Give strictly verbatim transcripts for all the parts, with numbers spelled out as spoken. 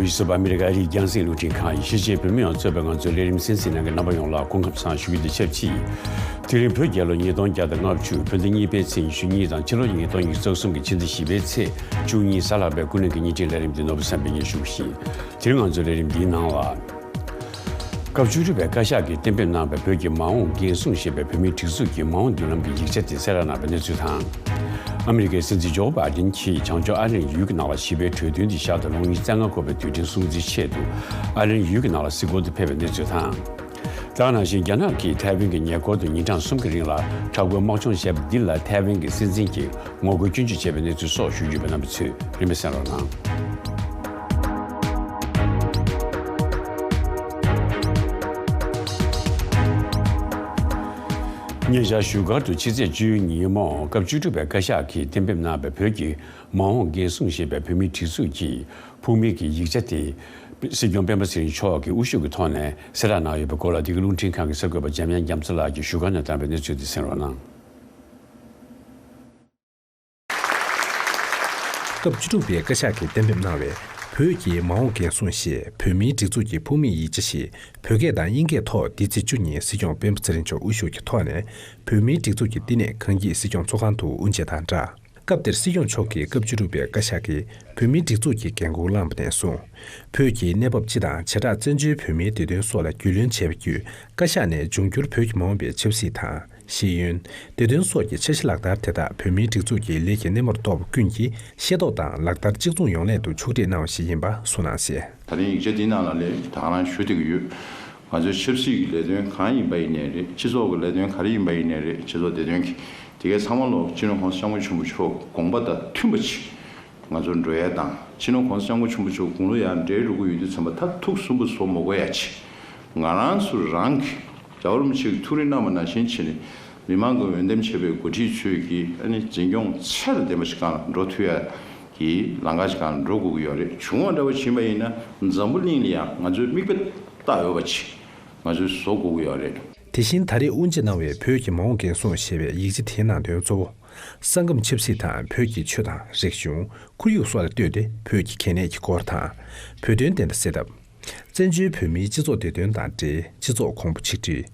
གཞིས་སུ་ཨ་མི་རི་ཀའི་ཨ་རིའི་རྒྱང་སྲིང་རླུང་འཕྲིན་ཁང་ཡིས་གཞིས་བྱེས་བོད་མི་ཡོངས་གཙོས་པའི་ང་ཚོའི་ལས་རིམ་གསན་གཟིགས་གནང་མཁན་རྣམ་པ་ཡོངས་ལ་སྐུ་ཁམས་བཟང་ཞུ་རྒྱུ་དང་ཆབས་ཅིག་དེ་རིང་བོད་རྒྱལ་ལོ་ཉིས་སྟོང་བརྒྱ་དང་ལྔ་བཅུ་བོད་ཟླ་གཉིས་པའི་ཚེས་ཉི་ཤུ་གཉིས་དང་ཕྱི་ལོ་ཉིས་སྟོང་ཉི་ཤུ་རྩ་གསུམ་གྱི་ཕྱི་ཟླ་བཞི་པའི་ཚེས་བཅུ་གཉིས་གཟའ་ལྷག་པའི་སྐུ་ལུས་ཀྱི་བརྙན་འཕྲིན་ལས་རིམ་འདི་ནོར་བུ་བསམ་འཕེལ་གྱིས་ཞུ་གི་ཡིན། དེ་རིང་ང་ཚོའི་ལས་རིམ་འདིའི་ནང་ལ། སྐབས་བཅུ་དྲུག་པའི་བཀའ་ཤག་གིས་གཏན་འབེབས་གནང་བའི་བོད་ཀྱི་མ་འོངས་འགན་སྲུང་ཞེས་པའི་བོད་མིའི་སྒྲིག་འཛུགས་ཀྱི་མ་འོངས་མདུན་ལམ་གྱི་ཡིག་ཆ་དེ་གསལ་བསྒྲགས་གནང་བའི་གནས་ཚུལ་དང་། ཨ་མི་རི་ཀའི་སྲིད་འཛིན་ཇོ་བྷའི་ཌེན་གྱིས་བྱང་ཕྱོགས་ཨ་རི་ཡུལ་གྱི་ནང་ལ་ཞི་བའི་གྲོས་མཐུན་དེ་བཞག་སྟེ་ལོ་ངོ་ཉི་ཤུ་རྩ་ལྔ་འཁོར་བའི་དུས་དྲན་སྲུང་བརྩིའི་ཆེད་དུ་ཨ་རི་ཡུལ་གྱི་ནང་ལ་གཟིགས་སྐོར་དུ་ཕེབས་པའི་གནས་ཚུལ་དང་། དེ་ནང་བཞིན་རྒྱ་ནག་གིས་ཐའེ་ཝན་གྱི་ཉེ་འཁོར་དུ་ཉིན་གྲངས་གསུམ་གྱི་རིང་ལ་དྲག་པོའི་དམག་སྦྱོང་བྱས་པ་འདི་ལ་ཐའེ་ཝན་གྱི་སྲིད་འཛིན་གྱིས་ངོ་རྒོལ་སྐྱོན་བརྗོད་བྱས་པའི་གནས་ཚུལ་སོགས་ཞུ་རྒྱུ་ཡོད་པའི་རྣམ་པ་ཚོས་རིམ་པས་གསན་རོགས་གནང་། ཉེ་ཆར་བཞུགས་སྒར་དུ་ཕྱི་ཚེས་བཅུ་ཉིན་ཉིན་མོ་སྐབས་བཅུ་དྲུག་པའི་བཀའ་ཤག་གིས་གཏན་འབེབས་གནང་བའི་བོད་ཀྱི་མ་འོངས་འགན་སྲུང་ཞེས་པའི་བོད་མིའི་སྒྲིག་འཛུགས་ཀྱི་ཕུགས་དམིགས་ཀྱི་ཡིག་ཆ་དེ། སྲིད་སྐྱོང་སྤེན་པ་ཚེ་རིང་མཆོག་གི་དབུ་བཞུགས་ཀྱི་ཐོག་ནས་གསལ་བསྒྲགས་གནང་ཡོད་པའི་སྐོར་ལ། འདི་ག་རླུང་འཕྲིན་ཁང་གི་གསར་འགོད་པ་འཇམ་དབྱངས་རྒྱ་མཚོ་ལགས་ཀྱིས་བཞུགས་སྒར་ནས་བཏང་བའི་གནས་ཚུལ་དེ་གསན་རོགས་གནང་། སྐབས་བཅུ་དྲུག་པའི་བཀའ་ཤག་གིས་གཏན་འབེབས་གནང་བའི་བོད་ཀྱི་མ་འོངས་འགན་སྲུང་ཞེས་བོད་མིའི་སྒྲིག་འཛུགས་ཀྱི་ཕུགས་དམིགས་ཡིག་ཆ་ཞིག་བོད་སྐད་དང་དབྱིན་སྐད་ཐོག་འདི་ཚེས་བཅུ་ཉིན་སྲིད་སྐྱོང་སྤེན་པ་ཚེ་རིང་མཆོག་དབུ་བཞུགས་ཀྱི་ཐོག་ནས་བོད་མིའི་སྒྲིག་འཛུགས་ཀྱི་བསྟི་གནས་གངས་སྐྱིད་སྲིད་སྐྱོང་ཚོགས་ཁང་དུ་དབུ་འབྱེད་དང་སྦྲགས། སྐབས་དེར་སྲིད་སྐྱོང་མཆོག་གིས་སྐབས་བཅུ་དྲུག་པའི་བཀའ་ཤག་གིས་བོད་མིའི་སྒྲིག་འཛུགས་ཀྱི་འགན་འཁུར་བླངས་པ་ནས་བཟུང་། བོད་ཀྱི་གནས་བབ་སྤྱི་དང་བྱེ་བྲག་བཙན་བྱོལ་བོད་མིའི་བདེ་དོན་སོགས་ལ་རྒྱུས་ལོན་བྱས་པ་བརྒྱུད། བཀའ་ཤག་ནས་འབྱུང་འགྱུར་བོད་ཀྱི་མ་འོངས་པའི་ཆབ་སྲིད་དང་། ཤེས་ཡོན། བདེ་དོན་སོགས་ཀྱི་འཆར་གཞི་ལག་བསྟར་དེ་དག་བོད་མིའི་སྒྲིག་འཛུགས་ཀྱི་ལས་ཀྱི་སྣེ་མོར་གཏོགས་པ་ཀུན་གྱིས་ཤེས་རྟོགས་དང་ལག་བསྟར་གཅིག་མཚུངས་ཡོང་སླད་དུ་ཕྱོགས་སྒྲིག་གནང་བ་ཞིག་ཡིན་པ་གསུངས་གནང་གསལ། ད་རིང་ཡིག་ཆ་འདིའི་ནང་ལ་ལས་ད་ག་རང་ཞུ་བསྡད་ཀྱི་ཡོད། ང་ཚོའི་ཆབ་སྲིད་ཀྱི་ལས་དོན་གང་ཡིན་པ་ཡིན་ནའི་རེད། སྤྱི་ཚོགས་ཀྱི་ལས་དོན་ག་རེ་ཡིན་པ་ཡིན་ནའི་རེད། སྤྱི་ཚོགས་བདེ་དོན་གྱི་དེ་གའི་ཚང་མ་ལོག་སྤྱི་ནོར་༸གོང་ས་༸སྐྱབས་མགོན་ཆེན་པོ་མཆོག་དགོངས་པ་དང་མཐུན་པ་ཅིག་ང་ཚོ་འགྲོ་ཡ་དང་། སྤྱི་ནོར་༸གོང་ས་༸སྐྱབས་མགོན་ཆེན་པོ་མཆོག་དགུང་ལོ་ཡར་འགྲོ་རུ་གི་ཡོད་དུས་ཙམ་པ་ད་ཐུགས་སུན་པོ་བཟོ་མ་དགོས་ཡ་ཅིག་ང་རང་ཚོ་རང་གི་རྒྱལ་བ་རིན་པོ་ཆེ་གི་ཐུགས་རེ་གནང་བ་ནང་བཞིན་བྱས་ནས་མི་མང་གི་འོས་འདེམས་བྱས་པའི་འགོ་ཁྲིད་ཚོས་ཀྱི་ཨ་ནི་འཛིན་སྐྱོང་ཚད་དང་ལྡན་པ་ཞིག་སྒང་ལ་འགྲོ་ཐུབ་ཡ་གི་ལམ་ཁ་ཞིག་སྒང་ལ་འགྲོ་དགོས་ཀྱི་ཡོད་རེད། བྱུང་བ་འདྲ་བོ་ཕྱིན་པ་ཡིན་ན་འཛམ་བུ་གླིང་ལ་ཡང་ང་ཚོའི་མིག་དཔེ་ལྟ་འོས་པ་ཅིག་ང་ཚོས་བཟོ་དགོས་ཀྱི་ཡོད་རེད། དེ་བཞིན་ད་རེས་དབུ་འབྱེད་གནང་བའི་བོད་ཀྱི་མ་འོངས་འགན་སྲུང་ཞེས་པའི་ཡིག་ཆ་དེའི་ནང་དོན་གཙོ་བོ། ས་ཁམས་ཆབ་སྲིད་དང་བོད་ཀྱི་ཆོས་དང་རིག་གཞུང་། ཁོར་ཡུག་སོགས་ལ་ལྟོས་ཏེ་བོད་ཀྱི་གལ་གནད་ཀྱི་སྐོར་དང་། བོད་དོན་བདེན་མཐའ་གསལ་ཐབས། བཙན་བྱོལ་བོད་མིའི་སྤྱི་ཚོགས་བདེ་དོན་དང་འབྲེལ་སྤྱི་ཚོགས་གོང་བུ་ཆིག་སྒྲིལ།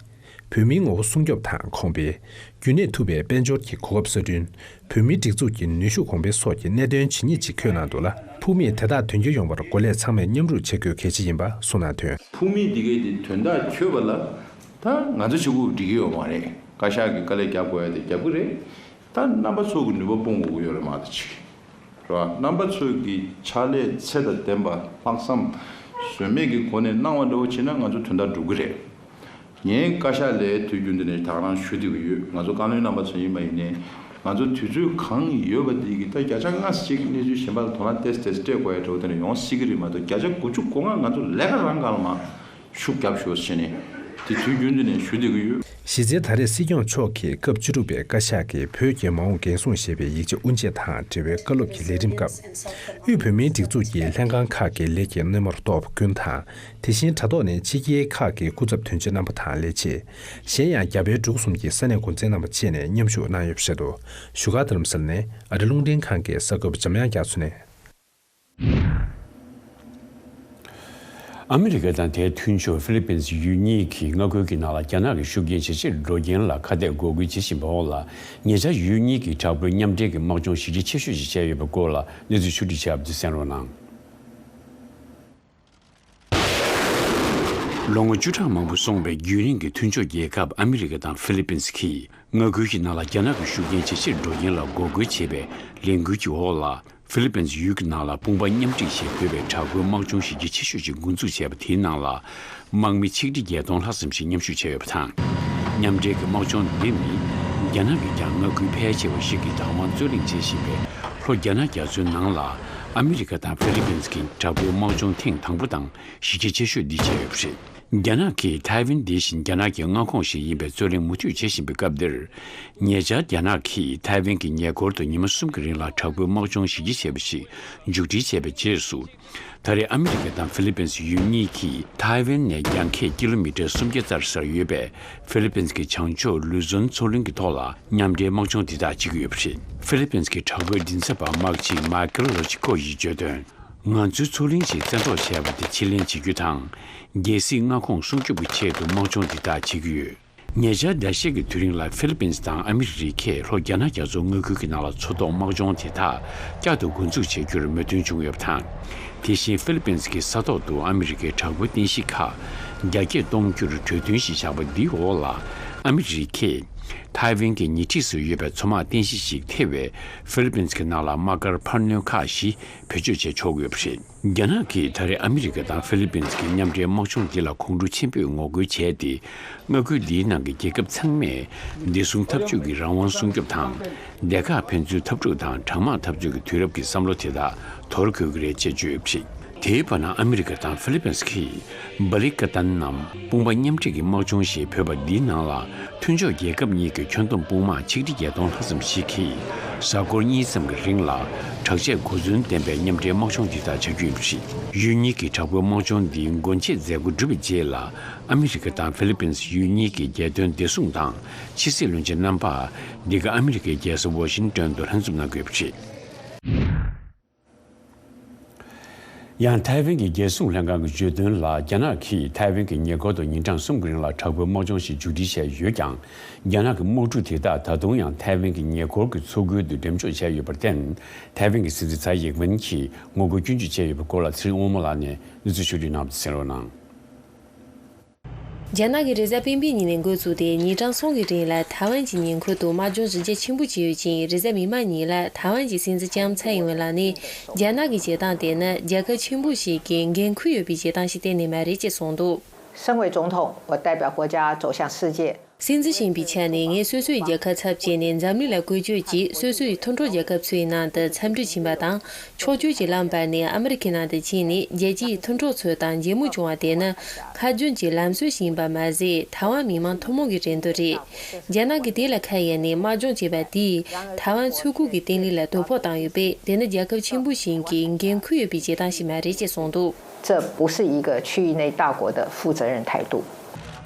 བོད་མིའི་ངོ་བོ་སྲུང་སྐྱོབ་དང་གོང་འཕེལ། རྒྱུན་གནས་ཐུབ་པའི་དཔལ་འབྱོར་གྱི་གོ་སྐབས་གསར་སྐྲུན། བོད་མིའི་སྒྲིག་འཛུགས་ཀྱི་ནུས་ཤུགས་གོང་འཕེལ་སོགས་ཀྱི་གནད་དོན་ཇི་སྙེད་ཅིག་འཁོད་གནང་འདུག་ལ། ཕུགས་དམིགས་དེ་དག་དོན་འཁྱོལ་ཡོང་བར་འགོ་ལས་ཚང་མས་མཉམ་རུབ་བྱེད་དགོས་གལ་ཆེ་ཡིན་པ་གསུངས་གནང་དོན། ཕུགས་དམིགས་འདི་གའི་དེ་དོན་དག་འཁྱོལ་བ་ལ་ད་ང་ཚོ་གཅིག་པུས་འགྲིག་གི་ཡོད་མ་རེད། བཀའ་ཤག་གིས་དཀའ་ལས་རྒྱག་དགོས་ཡ་དེ་རྒྱབ་ཀྱི་རེད། ད་རྣམ་པ་ཚོ་གི་ནུས་པ་སྤུངས་དགོས་ཀྱི་ཡོད་རེད་མ་གཏོགས་ཅིག་རེད་བ། རྣམ་པ་ཚོ་གི་ཕྱག་ལས་ཚད་དང་ལྡན་པ་ལྷག་བསམ་ཟོལ་མེད་ཀྱི་སྒོ་ནས་གནང་བ་འདྲ་བོ་བྱས་ན་ང་ཚོ་དོན་དག་འགྲུབ་ཀྱི་རེད། ངས་བཀའ་ཤག་ལ་དུས་རྒྱུན་དུ་ནས་ད་ག་རང་ཞུ་བསྡད་ཀྱི་ཡོད། ང་ཚོ་བཀའ་བློན་རྣམ་པ་ཚོ་ཡིན་པ་ཡིན་ནའི་ང་ཚོ་དུས་ཚོད་གང་ཡོད་པ་འདི་གི་ད་བརྒྱ་ཆ་ལྔ་ཅིག་གནས་ཚུལ་གཞན་པ་ལ་དོ་སྣང་ཏོག་ཙམ་སྤྲད་དགོས་ཡ་འདྲ་བོ་དེ་འདྲ་ཡོང་སྲིད་ཀྱི་རེད་མ་གཏོགས་བརྒྱ་ཆ་དགུ་བཅུ་གོ་ལྔ་ང་ཚོ་ལས་ཀ་རང་སྒང་ལ་མར་ཤུགས་རྒྱབ་ཤོག་ཟེར་ནས་དེ་དུས་རྒྱུན་དུ་ནས་ཞུ་བསྡད་ཀྱི་ཡོད། གཞི་རྩའི་ད་རེས་སྲིད་སྐྱོང་མཆོག་གིས་སྐབས་བཅུ་དྲུག་པའི་བཀའ་ཤག་གིས་བོད་ཀྱི་མ་འོངས་འགན་སྲུང་ཞེས་པའི་ཡིག་ཆ་དབུ་འབྱེད་དང་འབྲེལ་བའི་བཀའ་སློབ་ཀྱི་ལས་རིམ་སྐབས། དབུས་བོད་མིའི་སྒྲིག་འཛུགས་ཀྱི་ལྷན་ཁང་ཁག་གི་ལས་ཀྱི་སྣེ་མོར་གཏོགས་པ་ཀུན་དང་། དེ་བཞིན་དྲ་ཐོག་ནས་ཕྱི་རྒྱལ་ཁག་གི་སྐུ་ཚབ་དོན་གཅོད་རྣམ་པ་དང་ལས་བྱེད། གཞན་ཡང་རྒྱ་བལ་འབྲུག་གསུམ་གྱི་ས་གནས་འགོ་འཛིན་རྣམ་པ་བཅས་ནས་མཉམ་ཞུགས་གནང་ཡོད་པ་རེད་འདུག་བཞུགས་སྒར་རྡ་རམ་ས་ལ་ནས་ཨ་རི་རླུང་འཕྲིན་ཁང་གི་གསར་འགོད་པ་འཇམ་དབྱངས་རྒྱ་མཚོ་ནས། ཨ་མི་རི་ཀ་དང་དེའི་མཐུན་ཕྱོགས་ཧྥི་ལི་པིན་སི་ཡུལ་གཉིས་ཀྱིས་མངའ་ཁུལ་གྱི་ནང་ལ་རྒྱ་ནག་གི་ཤུགས་རྐྱེན་ཇེ་ཆེར་འགྲོ་རྐྱེན་ལ་ཁ་གཏད་འགོག་རྒོལ་བྱེད་བཞིན་པའི་འོག་ལ། ཉེ་ཆར་ཡུལ་གཉིས་ཀྱིས་དྲག་པོའི་མཉམ་འབྲེལ་གྱི་དམག་སྦྱོང་གཞི་རྒྱ་ཆེ་ཤོས་ཤིག་བྱས་ཡོད་པའི་སྐོར་ལ་གནས་ཚུལ་ཕྱོགས་སྒྲིག་བྱས་པ་དེ་གསན་རོགས་གནང་། ལོ་ངོ་བཅུ་ཕྲག་མང་པོ་སོང་བའི་རྒྱུན་རིང་གི་མཐུན་ཕྱོགས་རྒྱལ་ཁབ་ཨ་མི་རི་ཀ་དང་ཧྥི་ལི་པིན་སི་གིས་མངའ་ཁུལ་གྱི་ནང་ལ་རྒྱ་ནག་གི་ཤུགས་རྐྱེན་ཇེ་ཆེར་འགྲོ་རྐྱེན་ལ་འགོག་རྒོལ་བྱེད་པའི་ལས་འགུལ་གྱི་འོག་ལ། ཧྥི་ལི་པིན་སི་ཡུལ་གྱི་ནང་ལ་དཔུང་པ་མཉམ་སྒྲིག་ཞེས་འབོད་པའི་དྲག་པོའི་དམག་སྦྱོང་གཞི་རྒྱ་ཆེ་ཤོས་ཤིག་འགོ་འཛུགས་བྱས་པ་དེའི་ནང་ལ། དམག་མི་ཆིག་ཁྲི་བརྒྱད་སྟོང་ལྷག་ཙམ་ཞིག་མཉམ་ཞུགས་བྱས་ཡོད་པ་དང་། མཉམ་འབྲེལ་གྱི་དམག་སྦྱོང་འདི་ནི། རྒྱ་ནག་གིས་ཀྱང་མངའ་ཁུལ་ཕལ་ཆེ་བ་ཞིག་གི་བདག་དབང་རྩོད་གླེང་བྱེད་བཞིན་པའི་ལྷོ་རྒྱ་ནག་རྒྱ་མཚོའི་ནང་ལ། ཨ་མི་རི་ཀ་དང་ཧྥི་ལི་པིན་སི་གི་དྲག་པོའི་དམག་སྦྱོང་ཐེངས་དང་པོ་དང་གཞི་རྒྱ་ཆེ་ཤོས་འདི་བྱས་ཡོད་པ་རེད། རྒྱ་ནག་གིས་ཐའེ་ཝན་འདི་བཞིན་རྒྱ་ནག་གི་མངའ་ཁོངས་ཤིག་ཡིན་པའི་རྩོད་གླེང་མུ་མཐུད་བྱེད་བཞིན་པའི་སྐབས་འདིར། ཉེ་ཆར་རྒྱ་ནག་གིས་ཐའེ་ཝན་གྱི་ཉེ་འཁོར་དུ་ཉི་མ་གསུམ་གྱི་རིང་ལ་དྲག་པོའི་དམག་སྦྱོང་གཞི་རྒྱ་ཆེ་བ་ཞིག་མཇུག་སྒྲིལ་བྱས་པའི་རྗེས་སུ། ད་རེས་ཨ་མི་རི་ཀ་དང་ཧྥི་ལི་པིན་སི་ཡུལ་གཉིས་ཀྱིས་ཐའེ་ཝན་ནས་རྒྱང་ཁྱེར་ཀི་ལོ་མི་ཊར་སུམ་བརྒྱ་ལྟར་སར་ཡོད་པའི་ཧྥི་ལི་པིན་སི་གི་བྱང་ཕྱོགས་ལུ་ཛོན་མཚོ་གླིང་གི་ཐོག་ལ་མཉམ་འབྲེལ་དམག་སྦྱོང་འདི་དག་བྱེད་ཀྱི་ཡོད་པ་རེད། ཧྥི་ལི་པིན་སི་གི་དྲག་པོའི་མགྲིན་ཚབ་པ་དམག་སྤྱི་མཱ་ཀལ་ལོ་ཅི་ཀོ་ཡིས་བརྗོད་དོན། ང་ཚོའི་མཚོ་གླིང་ཞིག་བཙན་འཕྲོག་བྱས་པ་དེ་ཕྱིར་ལེན་བྱེད་རྒྱུ་དང་། རྒྱལ་སྲིད་མངའ་ཁོངས་སྲུང་སྐྱོབ་ཀྱི་ཆེད་དུ་དམག་སྦྱོང་འདི་དག་བྱེད་ཀྱི་ཡོད། ཉེ་ཆར་ཟླ་ཤས་ཀྱི་དུས་རིང་ལ་ཧྥི་ལི་པིན་དང་ཨ་མི་རི་ཀས་ལྷོ་རྒྱ་ནག་རྒྱ་མཚོ་མངའ་ཁུལ་གྱི་ནང་ལ་མཚོ་ཐོག་དམག་སྦྱོང་དེ་དག་བསྐྱར་དུ་འགོ་འཛུགས་བྱེད་རྒྱུར་མོས་མཐུན་བྱུང་ཡོད་པ་དང་། དེ་བཞིན་ཧྥི་ལི་པིན་གྱི་ས་ཐོག་ཏུ་ཨ་མི་རི་ཀའི་དྲག་པོའི་རྟེན་གཞི་ཁག་རྒྱ་སྐྱེད་གཏོང་རྒྱུར་གྲོས་མཐུན་ཞིག་བཞག་པ་འདིའི་འོག་ལ། ཨ་མི་རི་ཀས་ཐའེ་ཝན་གྱི་ཉེ་འཁྲིས་སུ་ཡོད་པའི་མཚོ་དམག་རྟེན་གཞི་ཞིག་ཐེ་བའི་ཧྥི་ལི་པིན་གྱི་ནང་ལ་དམག་སྒར་འཕར་སྣོན་ཁག་བཞི་བེད་སྤྱོད་བྱས་ཆོག་ཡོད་པ་རེད། རྒྱ་ནག་གིས་ད་རེས་ཨ་མི་རི་ཀ་དང་ཧྥི་ལི་པིན་གྱི་མཉམ་འབྲེལ་དམག་སྦྱོང་འདི་ལ་ཁོང་ཁྲོ་ཆེན་པོས་ངོ་རྒོལ་བྱས་ཏེ། མངའ་ཁུལ་འདིའི་ནང་གི་རྒྱལ་ཁབ་ཚང་མས་བདེ་སྲུང་འཐབ་ཇུས་ཀྱི་རང་དབང་སྲུང་སྐྱོབ་དང་། སྡེ་ཁག་ཕན་ཚུན་འཐབ་འཁྲུག་དང་གྲང་དམག་འཐབ་རྩོད་ཀྱི་དུས་རབས་ཀྱི་བསམ་བློ་དེ་དག་དོར་དགོས་ཀྱི་རེད་ཅེས་བརྗོད་ཡོད་པ་རེད། དེའི་བར་ན་ཨ་མི་རི་ཀ་དང་ཧྥི་ལི་པིན་གྱིས་སྦ་ལི་ཀ་ཏན་ནམ་དཔུང་པ་མཉམ་འབྲེལ་གྱི་དམག་སྦྱོང་ཞེས་འབོད་པ་འདིའི་ནང་ལ། མཐུན་ཕྱོགས་རྒྱལ་ཁབ་གཉིས་ཀྱི་ཁྱོན་བསྡོམས་དཔུང་དམག་ཆིག་ཁྲི་བརྒྱད་སྟོང་ལྷག་ཙམ་ཞིག་གིས་གཟའ་འཁོར་གཉིས་ཙམ་གྱི་རིང་ལ་དྲག་ཆས་གོ་མཚོན་ལྡན་པའི་མཉམ་འབྲེལ་དམག་སྦྱོང་འདི་དག་བྱ་རྒྱུ་ཡིན་པ་རེད། ཡུལ་གཉིས་ཀྱི་དྲག་པོའི་དམག་སྦྱོང་འདིའི་སྒོ་འབྱེད་མཛད་སྒོ་གྲུབ་པའི་རྗེས་ལ། ཨ་མི་རི་ཀ་དང་ཧྥི་ལི་པིན་ཡུལ་གཉིས་ཀྱི་རྒྱལ་དོན་བདེ་སྲུང་དང་ཕྱི་སྲིད་བློན་ཆེན་རྣམ་པ་འདི་ག་ཨ་མི་རི་ཀའི་རྒྱལ་ས་ཝ་ཤིང་ཏོན་དུ་ལྷན་འཛོམས་གནང་དགོས་པ་རེད། ཡང་ཐའེ་ཝན་གྱི་རྒྱལ་སྲུང་ལྷན་ཁང་གི་བརྗོད་དོན་ལ། རྒྱ་ནག་གིས་ཐའེ་ཝན་གྱི་ཉེ་འཁོར་དུ་ཉིན་གྲངས་གསུམ་གྱི་རིང་ལ་དྲག་པོའི་དམག་སྦྱོང་ཞིག་མཇུག་སྒྲིལ་བྱས་ཡོད་ཀྱང་། རྒྱ་ནག་གི་དམག་འཁྲུག་དེ་དག་ད་དུང་ཡང་ཐའེ་ཝན་གྱི་ཉེ་འཁོར་གྱི་མཚོ་ཁུལ་དུ་འགྲེམས་འཇོག་བྱས་ཡོད་པར་བརྟེན། ཐའེ་ཝན་གྱི་སྲིད་འཛིན་ཚའེ་ཡིག་ཝེན་གྱིས་ངོ་རྒོལ་སྐྱོན་བརྗོད་བྱས་ཡོད་པའི་སྐོར་ལ་ཚེ་རིང་དབང་མོ་ལགས་ནས་གནས་ཚུལ་ཕྱོགས་བསྒྲིགས་གནང་བ་དེ་གསན་རོགས་གནང་། རྒྱ་ནག་གིས་རེས་གཟའ་སྤེན་པའི་ཉིན་ནས་འགོ་བཙུགས་ཏེ་ཉིན་གྲངས་གསུམ་གྱི་རིང་ལ་ཐའེ་ཝན་གྱི་ཉེ་འཁོར་དུ་དམག་སྦྱོང་གཞི་རྒྱ་ཆེན་པོ་བྱས་ཡོད་ཅིང་། རེས་གཟའ་མིག་དམར་ཉིན་ལ་ཐའེ་ཝན་གྱི་སྲིད་འཛིན་ལྕམ་ཚའེ་ཡིན་ཝེན་ལགས་ནས། རྒྱ་ནག་གི་བྱེད་སྟངས་དེ་ནི་རྒྱལ་ཁབ་ཆེན་པོ་ཞིག་གི་འགན་ཁུར་ཡོད་པའི་བྱེད་སྟངས་ཤིག་གཏན་ནས་མ་རེད་ཅེས་གསུངས་འདུག། 身为总统，我代表国家走向世界。 སྲིད་འཛིན་ཡིན་པའི་ཆ་ནས། ངས་སོ་སོའི་རྒྱལ་ཁབ་ཚབ་བྱས་ནས་འཛམ་གླིང་ལ་བཀོལ་སྤྱོད་ཀྱིས། སོ་སོའི་མཐུན་གྲོགས་རྒྱལ་ཁབ་ཚོའི་ནང་དུ་འཚམས་འདྲི་ཕྱིན་པ་དང་། ཕྱོགས་བསྐྱོད་ཀྱི་ལམ་བར་ནས་ཨ་མི་རི་ཀའི་ནང་དུ་ཕྱིན་ནས། རྒྱལ་སྤྱིའི་མཐུན་གྲོགས་ཚོ་དང་མཇལ་མོལ་བྱུང་བ་དེ་ནི་སྔར་རྒྱུན་གྱི་ལམ་སྲོལ་ཞིག་ཡིན་པ་མ་ཟད། ཐའེ་ཝན་མི་མང་ཐུན་མོང་གི་རེ་འདུན་རེད། རྒྱ་ནག་གིས་དེ་ལ་ཁ་གཡར་ནས་དམག་སྦྱོང་བྱས་པ་དེས། ཐའེ་ཝན་མཚོ་ཁུལ་གྱི་བརྟན་ལྷིང་ལ་དོ་ཕོག་བཏང་ཡོད་པས། དེ་ནི་རྒྱལ་ཁབ་ཆེན་པོ་ཞིག་གི་འགན་ཁུར་ཡོད་པའི་བྱེད་སྟངས་ཤིག་མ་རེད་ཅེས་གསུངས་འདུག། 这不是一个区域内大国的负责任态度。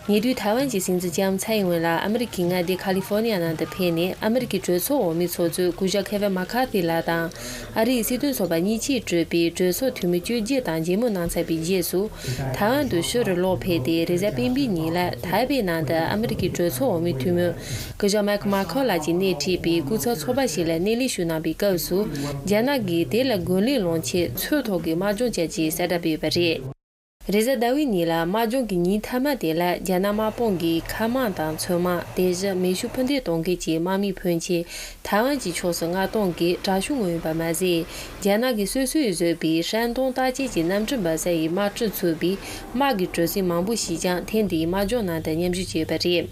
ཉེ་དུས་ཐའེ་ཝན་གྱི་སྲིད་འཛིན་ལྕམ་ཚའེ་ཡིན་ཝེན་ལགས་ཨ་མི་རི་ཀའི་མངའ་སྡེ་ཁ་ལི་ཧྥོ་ནི་ཡ་ནང་དུ་ཕེབས་ནས། ཨ་མི་རི་ཀའི་གྲོས་ཚོགས་འོག་མའི་ཚོགས་གཙོ་སྐུ་ཞབས་ཁེ་ཝིན་མ་ཁ་ཐི་ལགས་དང་། ཨ་རིའི་སྲིད་དོན་ཚོགས་པ་གཉིས་ཆས་གྲུབ་པའི་གྲོས་ཚོགས་འཐུས་མི་བཅོ་བརྒྱད་དང་མཇལ་མོལ་གནང་ཚར་བའི་རྗེས་སུ། ཐའེ་ཝན་དུ་ཕྱིར་ལོག་ཕེབས་ཏེ། རེས་གཟའ་སྤེན་པའི་ཉིན་ལ་ཐའེ་པེ་ནང་དུ་ཨ་མི་རི་ཀའི་གྲོས་ཚོགས་འོག་མའི་འཐུས་མི་སྐུ་ཞབས་མེག་མ་ཁོལ་ལགས་ཀྱིས་སྣེ་ཁྲིད་པའི་སྐུ་ཚབ་ཚོགས་པ་ཞིག་ལ་གནས་ལེགས་ཞུ་གནང་བའི་སྐབས་སུ། རྒྱ་ནག་གིས་དེ་ལ་རྒོལ་ལན་སློང་ཆེད་མཚོ་ཐོག་གི་དམག་སྦྱོང་བྱ་རྒྱུའི་གསལ་བསྒྲགས་སྤེལ་ཡོད་པ་རེད། རེས་གཟའ་ཟླ་བའི་ཉིན་ལ་དམག་སྦྱོང་གི་ཉིན་མཐའ་མ་དེ་ལ། རྒྱ་ནག་དམག་དཔུང་གིས་མཁའ་དམག་དང་མཚོ་དམག་དེ་བཞིན་མེ་ཤུགས་འཕུར་མདེལ་གཏོང་མཁན་གྱི་དམག་མིའི་ཕོན་ཆེན་ཐའེ་ཝན་གྱི་ཕྱོགས་སུ་མངགས་གཏོང་གི་དྲག་ཤུགས་མངོན་ཡོད་པ་མ་ཟད། རྒྱ་ནག་གིས་སོ་སོས་བཟོས་པའི་山东大捷ཀྱི་གནམ་གྲུ་འབབ་ས་ཡི་དམག་གྲུ་ཚུད་པའི་དམག་གི་གྲུ་གཟིངས་མང་པོ་ཞིག་ཀྱང་ཐེངས་འདིའི་དམག་སྦྱོང་ནང་དུ་མཉམ་ཞུགས་བྱས་ཡོད་པ་རེད།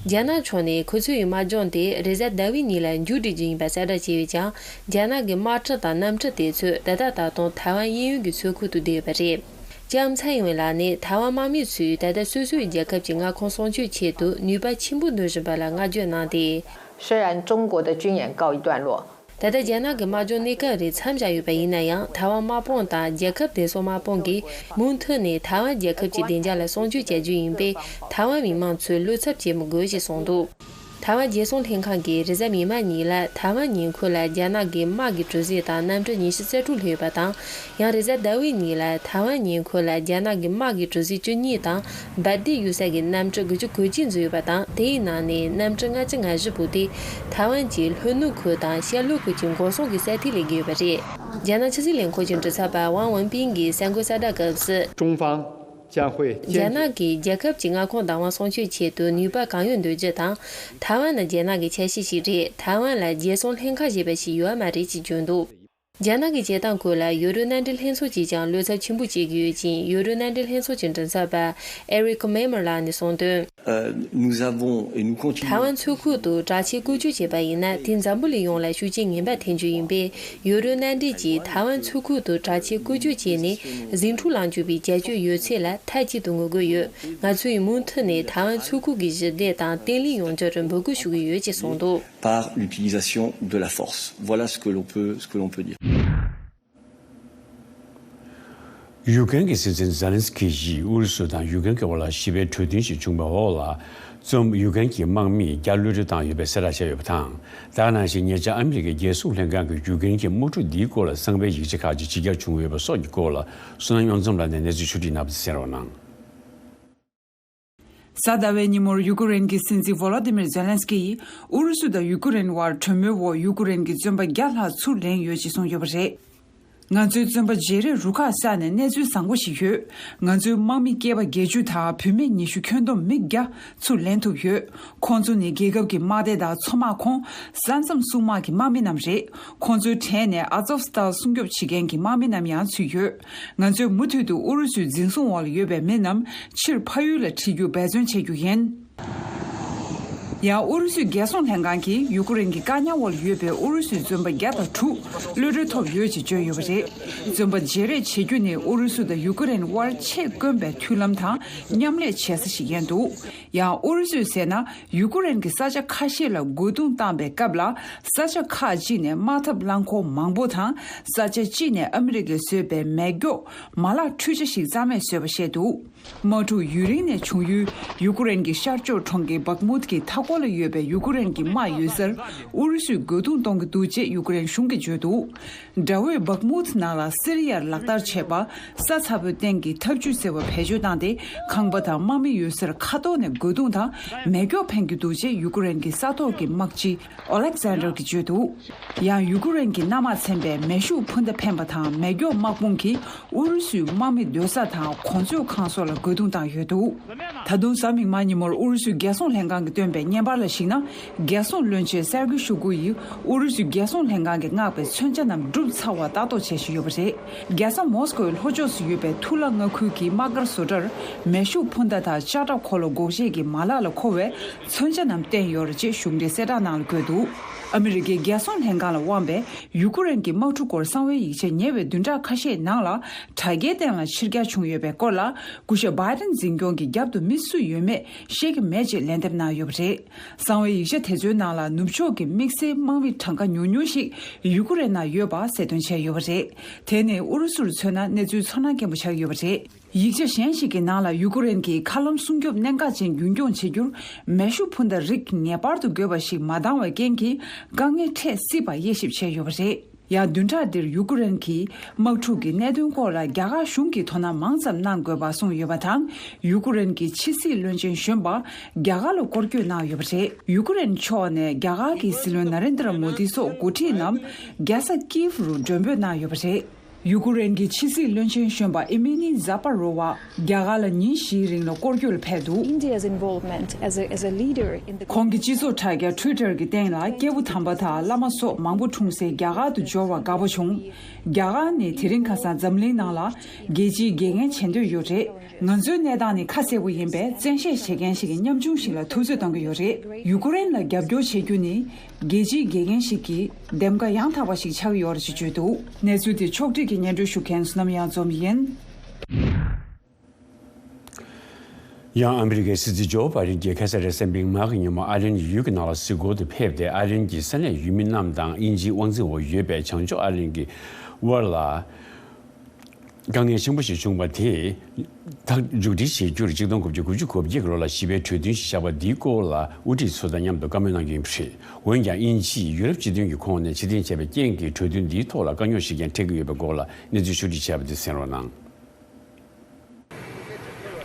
རྒྱ་ནག་ཕྱོགས་ནས་ཁོ་ཚོའི་དམག་སྦྱོང་དེ་རེས་གཟའ་ཟླ་བའི་ཉིན་ལ་མཇུག་སྒྲིལ་རྒྱུ་ཡིན་པ་གསལ་བསྒྲགས་བྱས་ཡོད་ཀྱང་། རྒྱ་ནག་གི་དམག་གྲུ་དང་གནམ་གྲུ་དེ་ཚོ་ད་ལྟ་ད་དུང་ཐའེ་ཝན་གཡས་གཡོན་གྱི་མཚོ་ཁུལ་དུ་བསྡད་ཡོད་པ་རེད། ལྕམ་ཚའེ་ཡིན་ཝེན་ལགས་ནས་ཐའེ་ཝན་དམག་མི་ཚོས་ད་ལྟ་སོ་སོའི་རྒྱལ་ཁབ་ཀྱི་མངའ་ཁོངས་སྲུང་སྐྱོབ་ཆེད་དུ་ནུས་པ་ཆེན་པོ་འདོན་བཞིན་པ་ལ་བསྔགས་བརྗོད་གནང་སྟེ། 虽然中国的军演告一段落， ད་ལྟ་རྒྱ་ནག་གི་དམག་སྦྱོང་གནས་སྐབས་རེ་མཚམས་བཞག་ཡོད་པ་ཡིན་ན་ཡང་། ཐའེ་ཝན་དམག་དཔུང་དང་རྒྱལ་ཁབ་བདེ་སྲུང་དམག་དཔུང་གིས་མུ་མཐུད་ནས་ཐའེ་ཝན་རྒྱལ་ཁབ་ཀྱི་བདེ་འཇགས་ལ་སྲུང་སྐྱོབ་བྱ་རྒྱུ་ཡིན་པས། ཐའེ་ཝན་མི་མང་ཚོས་བློ་འཚབ་བྱེད་མི་དགོས་ཞེས་གསུངས་འདུག། ཐའེ་ཝན་རྒྱལ་སྲུང་ལྷན་ཁང་གིས་རེས་གཟའ་མིག་དམར་ཉིན་ལ་ཐའེ་ཝན་ཉེ་འཁོར་ལ་རྒྱ་ནག་གི་དམག་གི་གྲུ་གཟིངས་དང་གནམ་གྲུ་ཉི་ཤུ་རྩ་དྲུག་སླེབས་ཡོད་པ་དང་། ཡང་རེས་གཟའ་ཟླ་བའི་ཉིན་ལ་ཐའེ་ཝན་ཉེ་འཁོར་ལ་རྒྱ་ནག་གི་དམག་གི་གྲུ་གཟིངས་བཅུ་གཉིས་དང་། འབར་མདེལ་གཡུག་ས་གི་གནམ་གྲུ་དགུ་བཅུ་གོ་གཅིག་འཛུལ་ཡོད་པ་དང་། དེའི་ནང་ནས་གནམ་གྲུ་ལྔ་བཅུ་ང་བཞི་པོ་དེ་ཐའེ་ཝན་གྱི་ལྷོ་ནུབ་ཁུལ་དང་ཤར་ལྷོ་ཁུལ་གྱི་འགོག་སྲུང་གི་ས་ཐིག་ལ་བརྒལ་ཡོད་པ་རེད། རྒྱ་ནག་ཕྱི་སྲིད་ལས་ཁུངས་ཀྱི་མགྲིན་ཚབ་པ་ཝང་ཝུན་པིན་གྱིས་གསར་འགོད་གསལ་བསྒྲགས་སྐབས་སུ། 中方将会坚决 རྒྱ་ནག་གིས་རྒྱལ་ཁབ་ཀྱི་མངའ་ཁོངས་བདག་དབང་སྲུང་སྐྱོབ་ཆེད་དུ་ནུས་པ་གང་ཡོད་འདོན་རྒྱུ་དང་། ཐའེ་ཝན་ནི་རྒྱ་ནག་གི་ཆ་ཤས་ཤིག་རེད། ཐའེ་ཝན་ལ་རྒྱལ་སྲུང་ལྷན་ཁང་ཞེས་པ་ཞིག་ཡོད་མ་རེད་ཅེས་བརྗོད་འདུག། རྒྱ་ནག་གི་བྱེད་སྟངས་སྐོར་ལ་ཡུ་རོབ་མནའ་འབྲེལ་ལྷན་ཚོགས་ཀྱིས་ཀྱང་བློ་འཚབ་ཆེན་པོ་བྱེད་ཀྱི་ཡོད་ཅིང་། ཡུ་རོབ་མནའ་འབྲེལ་ལྷན་ཚོགས་ཀྱི་མགྲིན་ཚབ་པ་ཨེ་རིག་མེ་མར་ལགས་ནས་གསུངས་དོན། Euh, nous avons et nous continuons. ཐའེ་ཝན་མཚོ་ཁུལ་དུ་དྲག་ཆས་བཀོལ་སྤྱོད་བྱས་པ་ཡིན་ན། དེས་འཛམ་བུ་གླིང་ཡོངས་ལ་ཤུགས་རྐྱེན་ངན་པ་ཐེབས་རྒྱུ་ཡིན་པས། ཡུ་རོབ་མནའ་འབྲེལ་གྱིས་ཐའེ་ཝན་མཚོ་ཁུལ་དུ་དྲག་ཆས་བཀོལ་སྤྱོད་བྱས་ནས་ཟིང་འཁྲུག་ལངས་བཅུག་པའི་བྱ་སྤྱོད་ཡོད་ཚད་ལ་མཐའ་གཅིག་ཏུ་ངོ་རྒོལ་ཡོད། ང་ཚོས་མུ་མཐུད་ནས་ཐའེ་ཝན་མཚོ་ཁུལ་གྱི་ཞི་བདེ་དང་བརྟན་ལྷིང་ཡོང་རྒྱུར་འབོད་སྐུལ་ཞུ་གི་ཡོད་ཅེས་གསུངས་འདུག། Par l'utilisation de la force. Voilà ce que l'on peut, ce que l'on peut dire. ཡུ་ཀེན་གྱི་སྲིད་འཛིན་ཛེ་ལན་སི་ཀི་ཡིས་ཨུ་རུ་སུ་དང་ཡུ་ཀེན་གྱི་དབར་ལ་ཞི་བའི་གྲོས་མཐུན་ཞིག་བྱུང་བའི་འོག་ལ། བཙོན། ཡུ་ཀེན་གྱི་དམག་མིས་བརྒྱ་གློད་གྲོལ་བཏང་ཡོད་པའི་གསལ་བསྒྲགས་བྱས་ཡོད་པ་དང་། ད་ག་ནང་བཞིན་ཉེ་ཆར་ཨ་མི་རི་ཀའི་རྒྱལ་སྲུང་ལྷན་ཁང་གིས་ཡུ་ཀེན་གྱི་དམག་འཁྲུག་འདིའི་སྐོར་ལ་གསང་བའི་ཡིག་ཆ་ཁག་ཅིག་ཕྱི་གྱར་བྱུང་ཡོད་པ་སོགས་ཀྱི་སྐོར་ལ། བསོད་ནམས་གཡུང་ཚམ་ལགས་ནས་གནས་ཚུལ་ཕྱོགས་བསྒྲིགས་གནང་བ་དེ་གསན་རོགས་གནང་། གཟའ་ཟླ་བའི་ཉིན་མོར་ཡུ་ཀེ་རེན་གྱི་སྲིད་འཛིན་ཝོ་ལོ་ཏི་མིར་ཛེ་ལན་སི་ཀི་ཡིས་ཨུ་རུ་སུ་དང་ཡུ་ཀེ་རེན་དབར་གྲོས་མོལ་འོག་ཡུ་ཀེ་རེན་གྱི་བཙོན་པ་བརྒྱ་ལྷག་ཚུར་ལེན་ཡོད་ཅེས་གསུངས་ཡོད་པ་རེད། ང་ཚོའི་བཙོན་པ་བརྗེ་རེས་རུ་ཁག་བསགས་ནས་གནས་ཚུལ་བཟང་པོ་ཞིག་ཡོད། ང་ཚོའི་དམག་མི་སྐྱེས་པ་བརྒྱད་ཅུ་དང་བུད་མེད་ཉི་ཤུ་ཁྱོན་བསྡོམས་མི་བརྒྱ་ཚུར་ལེན་ཐུབ་ཡོད། ཁོང་ཚོ་ནི་རྒྱལ་ཁབ་ཀྱི་དམག་སྡེ་དང་མཚོ་དམག་ཁོངས་ས་མཚམས་སྲུང་དམག་གི་དམག་མི་རྣམས་རེད། ཁོང་ཚོའི་གྲས་ནས་ཨ་ཛོབ་སི་ཏཱལ་སྲུང་སྐྱོབ་བྱེད་མཁན་གྱི་དམག་མི་རྣམས་ཡང་ཚུད་ཡོད། ང་ཚོས་མུ་མཐུད་དུ་ཨུ་རུ་སུའི་འཛིན་བཟུང་འོག་ལ་ཡོད་པའི་མི་རྣམས་ཕྱིར་ཕ་ཡུལ་ལ་ཁྲིད་རྒྱུ་འབད་བརྩོན་བྱེད་རྒྱུ་ཡིན། ཡང་ཨུ་རུ་སུའི་རྒྱལ་སྲུང་ལྷན་ཁང་གིས་ཡུ་ཀེ་རེན་གྱི་བཀག་ཉར་འོག་ལ་ཡོད་པའི་ཨུ་རུ་སུའི་བཙོན་པ་བརྒྱ་དང་དྲུག་གློད་གྲོལ་ཐོབ་ཡོད་ཅེས་བརྗོད་ཡོད་པ་རེད། བཙོན་པ་བརྗེ་རེས་བྱེད་རྒྱུ་ནི་ཨུ་རུ་སུ་དང་ཡུ་ཀེ་རེན་དབར་ཆེས་དཀོན་པའི་མཐུན་ལམ་དང་མཉམ་ལས་བྱེད་ས་ཞིག་ཡིན་འདུག། ཡང་ཨུ་རུ་སུས་ཟེར་ན། ཡུ་ཀེ་རེན་གྱི་ས་ཆ་ཁ་ཤས་ལ་རྒོལ་རྡུང་བཏང་པའི་སྐབས་ལ། ས་ཆ་ཁག་ཅིག་ནས་དམག་འཐབ་རླངས་འཁོར་མང་པོ་དང་། ས་ཆ་གཅིག་ནས་ཨ་མི་རི་ཀས་བཟོས་པའི་མེ་སྒྱོགས་མ་ལག་འཕྲུལ་ཆ་ཞིག་རྩ་མེད་བཟོས་པ་བཤད་འདུག། དམག་འཁྲུག་ཡུན་རིང་ནས་བྱུང་ཡུལ་ཡུ་ཀེ་རེན་གྱི་ཤར་ཕྱོགས་གྲོང་ཁྱེར་བག་མུད་ཀྱི་མཐའ་འཁོར་ལ་ཡོད་པའི་ཡུ་ཀེ་རེན་གྱི་དམག་ཡོད་སར་ཨུ་རུ་སུས་རྒོལ་རྡུང་གཏོང་གི་འདུག་ཅེས་ཡུ་ཀེ་རེན་གཞུང་གིས་བརྗོད་འདུག། དགྲ་བོས་བག་མུད་ནང་ལ་སི་རི་ཡར་ལག་བསྟར་བྱས་པ། ས་ཚ་པོའི་སྟེང་གི་འཐབ་ཇུས་ཟེར་བ་བེད་སྤྱོད་བཏང་སྟེ། ཁང་པ་དང་དམག་མི་ཡོད་སར་མཁའ་ཐོག་ནས་རྒོལ་རྡུང་དང་མེ་སྒྱོགས་འཕེན་གྱི་འདུག་ཅེས་ཡུ་ཀེ་རེན་གྱི་ས་ཐོག་གི་དམག་སྤྱི་ཨོ་ལེག་ཟན་ཌར་གྱིས་བརྗོད་འདུག། ཡང་ཡུ་ཀེ་རེན་གྱི་གནམ་དམག་ཚན་པས་མེ་ཤུགས་འཕུར་མདའ་འཕེན་པ་དང་མེ་སྒྱོགས་དམག་དཔུང་གིས་ཨུ་རུ་སུའི་དམག་མི་སྡོད་ས་དང་གོ་མཛོད་ཁང་སོགས་ལ་རྒོལ་རྡུང་བཏང་ཡོད་འདུག། ད་དུང་གཟའ་མིག་དམར་ཉིན་མོར་ཨུ་རུ་སུའི་རྒྱལ་སྲུང་ལྷན་ཁང་གིས་བཏོན་པའི་བརྙན་པར་ལ་གཞིགས་ན། རྒྱལ་སྲུང་བློན་ཆེན་སེར་གི་ཤུ་གུ་ཡིས་ཨུ་རུ་སུའི་རྒྱལ་སྲུང་ལྷན་ཁང་གིས་མངགས་པའི་མཚོན་ཆ་རྣམས་བསྒྲུབས་ཚར་བ་ལྟ་རྟོག་བྱེད་བཞིན་ཡོད་པ་རེད། རྒྱལ་ས་མོ་སི་ཀོའི་ལྷོ་ཕྱོགས་སུ་ཡོད་པའི་ཐུ་ལ་མངའ་ཁུལ་གྱི་དམག་སྒར་བཟོ་གྲྭར་མེ་ཤུགས་འཕུར་མདའ་དང་ལྕགས་ཁྲབ་འཁོར་ལོ་འགོག་བྱེད་ཀྱི་མ་ལག་ལ་མཁོ་བའི་མཚོན་ཆ་རྣམས་བསྟན་ཡོད་རེད་ཅེས་གཞུང་འབྲེལ་གསལ་བསྒྲགས་ནང་ལ་བཀོད་འདུག། ཨ་མི་རི་ཀའི་རྒྱལ་སྲུང་ལྷན་ཁང་ལ་དབང་བས་ཡུ་ཀེ་རེན་གྱི་དམག་འཁྲུག་སྐོར་གསང་བའི་ཡིག་ཆ་ཉེ་བའི་བདུན་ཕྲག་ཁ་ཤས་ནང་ལ་དྲ་རྒྱའི་སྟེང་ལ་ཕྱིར་གྱར་བྱུང་ཡོད་པའི་སྐོར་ལ། སྐུ་ཞབས་བྷའི་ཏིན་འཛིན་སྐྱོང་གི་རྒྱབ་ཏུ་མི་སུ་ཡོད་མེད་ཤེས་ཀྱི་མེད་ཅེས་ལན་འདེབས་གནང་ཡོད་པ་རེད། གསང་བའི་ཡིག་ཆ་དེ་ཚོའི་ནང་ལ་ནུབ་ཕྱོགས་ཀྱི་དམིགས་བསལ་དམག་མི་གྲངས་ཀ་ཉུང་ཉུང་ཞིག་ཡུ་ཀེ་རེན་ནང་ཡོད་པ་གསལ་སྟོན་བྱས་ཡོད་པ་རེད། དེ་ནི་ཨུ་རུ་སུར་མཚོན་ན་གནས་ཚུལ་ཚོར་སྣང་སྐྱེན་པོ་ཆགས་ཡོད་པ་རེད། ཡིག་ཆ་གཞན་ཞིག་གི་ནང་ལ་ཡུ་ཀེ་རེན་གྱིས་མཁའ་ལམ་སྲུང་སྐྱོབ་གནད་འགག་ཅན་རྒྱུན་འཁྱོངས་བྱེད་རྒྱུར་མེ་ཤུགས་འཕུར་མདའ་རིགས་ངེས་པར་དུ་དགོས་པ་ཞིག་མ་འདང་བའི་རྐྱེན་གྱིས་དཀའ་ངལ་འཕྲད་སྲིད་པ་དབྱེ་ཞིབ་བྱས་ཡོད་པ་རེད། ཡང་བདུན་ཕྲག་འདིར་ཡུ་ཀེ་རེན་གྱི་དམག་འཁྲུག་གི་གནད་དོན་སྐོར་ལ་རྒྱ་གར་གཞུང་གིས་དོ་སྣང་མང་ཙམ་གནང་དགོས་པ་གསུངས་ཡོད་པ་དང་། ཡུ་ཀེ་རེན་གྱི་ཕྱི་སྲིད་བློན་ཆེན་གཞོན་པ་རྒྱ་གར་ལ་སྐོར་སྐྱོད་གནང་ཡོད་པ་རེད། ཡུ་ཀེ་རེན་ཕྱོགས་ནས་རྒྱ་གར་གྱི་སྲིད་བློན་ན་རེན་དྲ་མོ་དི་སོགས་འགོ་ཁྲིད་རྣམས་རྒྱལ་ས་ཀིབ་རུ་མགྲོན་འབོད་གནང་ཡོད་པ་རེད། ཡུ་ཀེ་རེན་གྱི་ཕྱི་སྲིད་བློན་ཆེན་གཞོན་པ་ཨི་མི་ནི་ཛ་པ་རོ་བ་རྒྱ་གར་ལ་ཉིན་བཞིའི་རིང་ལ་སྐོར་སྐྱོད་ལ་ཕེབས་འདུག། India's involvement as a, as a leader in the ཁོང་གིས་སྤྱི་ཚོགས་དྲ་རྒྱ་Twitter གྱི་སྟེང་ལ་སྐྱེས་བུ་དམ་པ་དང་བླ་མ་སོགས་མང་པོ་འཁྲུངས་སའི་རྒྱ་གར་དུ་འབྱོར་བར་དགའ་པོ་བྱུང་། རྒྱ་གར་ནི་དེ་རིང་ཁ་སང་འཛམ་གླིང་ནང་ལ་རྒྱལ་སྤྱིའི་དགེ་རྒན་བྱེད་འདོད་ཡོད་རེད། ང་ཚོའི་གནས་སྟངས་ནི་ཁ་གསལ་པོ་ཡིན་པས་བཙན་ཤེད་བྱེད་མཁན་ཞིག་གི་ཉམ་ཆུང་ཞིག་ལ་ཐུགས་རྩིས་གཏོང་གི་ཡོད་རེད། ཡུ་ཀེ་རེན་ལ་རྒྱབ་སྐྱོར་བྱེད་རྒྱུ་ནི། རྒྱལ་སྤྱིའི་དགེ་རྒན་ཞིག་གི་འདེམས་ཀ་ཡང་དག་པ་ཞིག་ཆགས་ཡོད་རེད་ཅེས་བརྗོད་འདུག། གནས་ཚུལ་དེ་ཕྱོགས་སྒྲིག་གིས་སྙན་སྒྲོན་ཞུ་མཁན་བསོད་ནམས་གཡང་འཛོམས་ཡིན། ཡང་ཨ་མི་རི་ཀའི་སྲིད་འཛིན་ཇོ་བྷའི་ཌེན་གྱིས་ཁ་སང་རེས་གཟའ་མིག་དམར་གྱི་ཉིན་མོ་ཨའི་ལན་ཡུལ་གྱི་ནང་ལ་གཟིགས་སྐོར་དུ་ཕེབས་ཏེ། ཨའི་ལན་གྱི་ས་གནས་ཡུལ་མི་རྣམས་དང་དབྱིན་ཇིའི་དབང་འཛིན་འོག་ཡོད་པའི་བྱང་ཕྱོགས་ཨའི་ལན་གྱི་དབར་ལ། དཀའ་ངལ་ཆེན་པོ་ཞིག་བྱུང་བ་དེ་མཇུག་སྒྲིལ་བྱེད་རྒྱུར་ཆིག་སྟོང་དགུ་བརྒྱ་དགུ་བཅུ་གོ་བརྒྱད་ཀྱི་ལོ་ལ་ཞི་བའི་གྲོས་མཐུན་ཞིག་བཞག་པ་འདིའི་སྐོར་ལ་དབུ་ཁྲིད་ཚོ་དང་མཉམ་དུ་བཀའ་མོལ་གནང་རྒྱུ་ཡིན་པ་རེད། འོན་ཀྱང་དབྱིན་ཇིས་ཡུ་རོབ་སྤྱི་མཐུན་གྱི་ཁོངས་ནས་ཕྱིར་འཐེན་བྱས་པའི་རྐྱེན་གྱིས་གྲོས་མཐུན་འདིའི་ཐོག་ལ་དཀའ་རྙོག་ཞིག་ཀྱང་འཕྲད་ཀྱི་ཡོད་པའི་སྐོར་ལ་གནས་ཚུལ་ཕྱོགས་སྒྲིག་བྱས་པ་དེ་གསན་རོགས་གནང་།